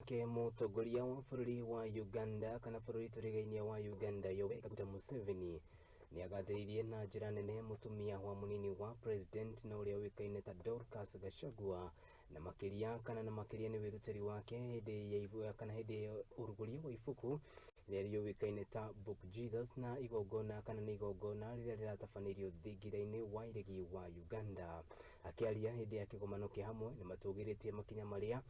Nake mũtongoria wa bũrũri wa Uganda kana bũrũri tũrigainie wa Uganda Yoweri Kaguta Museveni nĩagathĩrĩirie na njĩra nene mũtumia wa mũnini wa president na ũrĩa ũĩkaine ta Dorcas Gachagua na makĩria kana na makĩria nĩ wĩrutĩri wake hĩndĩ ya ibu kana hĩndĩ ya ũrugũria wa ibuku rĩrĩa rĩũĩkaine ta Book Jesus na igongona kana nĩ igongona rĩrĩa rĩratabanĩirio thingira-inĩ wa iregi wa Uganda. Akĩaria hĩndĩ ya kĩgomano kĩa hamwe nĩ matũgĩrĩtie makinya marĩa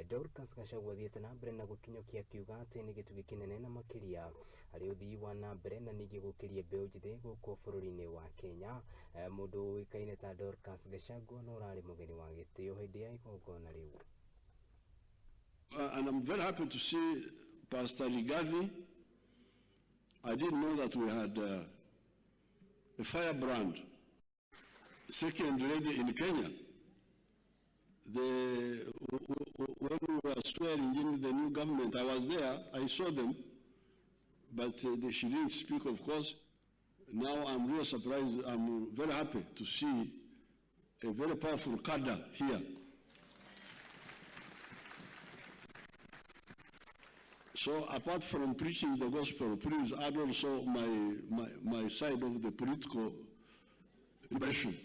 Dorcas Gachagua athiĩte na mbere na gũkinyũkia akiuga atĩ nĩ gĩtugĩ kĩnene na makĩria harĩ ũthii wa na mbere na ningĩ gũkĩria mbeũ njĩthĩ gũkũ bũrũri-inĩ wa Kenya. Mũndũ ũĩkaine ta Dorcas Gachagua no ũrarĩ mũgeni wa gĩtĩo hĩndĩ ya igongona rĩu. And I'm very happy to see Pastor Rigathi. I didn't know that we had a firebrand second lady in Kenya. When we were swearing in the new government, I was there, I saw them, but she didn't speak, of course. Now I'm really surprised, I'm very happy to see a very powerful cadre here. So apart from preaching the gospel, please add also my side of the political impression.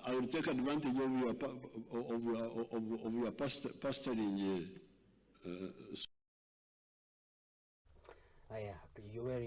I will take advantage of your pastoring. Haya, Yoweri.